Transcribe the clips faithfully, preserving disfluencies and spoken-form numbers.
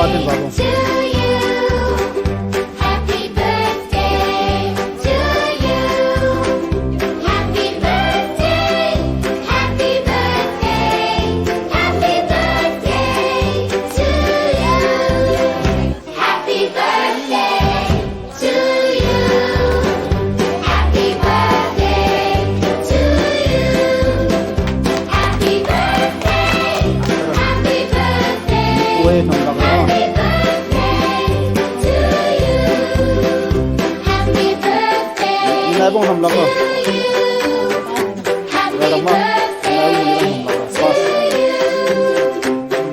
Happy birthday to you. Happy birthday to you. Happy birthday, happy birthday, happy birthday to you. Happy birthday to you. Happy birthday to you. Happy birthday, happy birthday, Wait, no, no, no. Happy birthday to you. Happy birthday. Nai bong hamlak no. Happy Radakma. Nai bong hamlak no. Pas.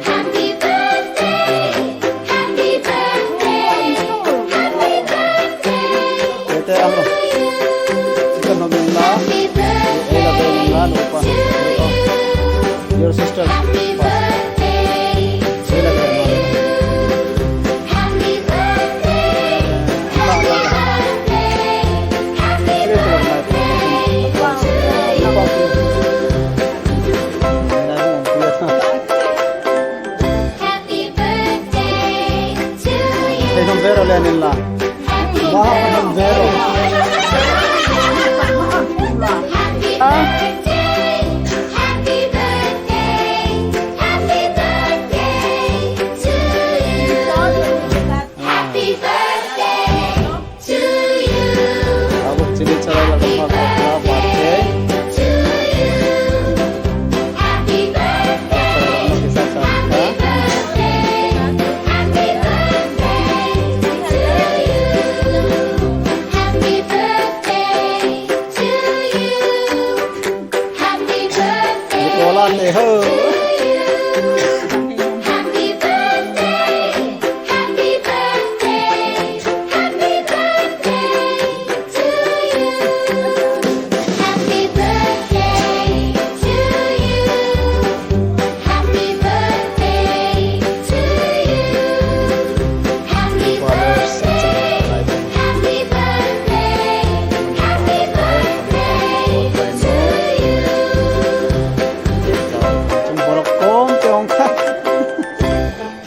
Happy birthday. Happy birthday. Happy birthday. Tete amo. Chicken no bengla. Bela bengla no pa. Your sister. Happy birthday to you. Happy birthday. Happy birthday. Happy birthday to you. Happy birthday to you. Hey, no, vero le anila. Happy Baha birthday. Vero. Happy Ah. birthday. Happy birthday. Happy birthday to you. Happy birthday to you. Abo chini chara la Happy dama birthday birthday. to you. Happy birthday. Happy birthday. Happy birthday to you. Happy birthday to you. Happy birthday Wala te ho. to you. Happy birthday. Happy birthday. Happy birthday to you. Happy birthday to you. Happy birthday to you. Happy birthday. Happy birthday. Happy birthday to you. Borok kom te ongkha.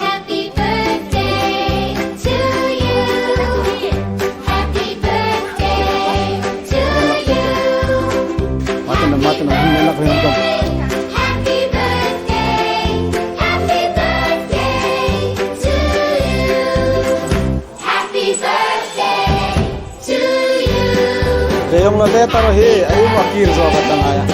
Happy birthday to you. Happy birthday to you. Matano, matano, hwnwi lak hwnwi tong. Happy birthday, happy birthday to you. Happy birthday to you. Reyong lo de taro he, ayu makir jo ka tang aya.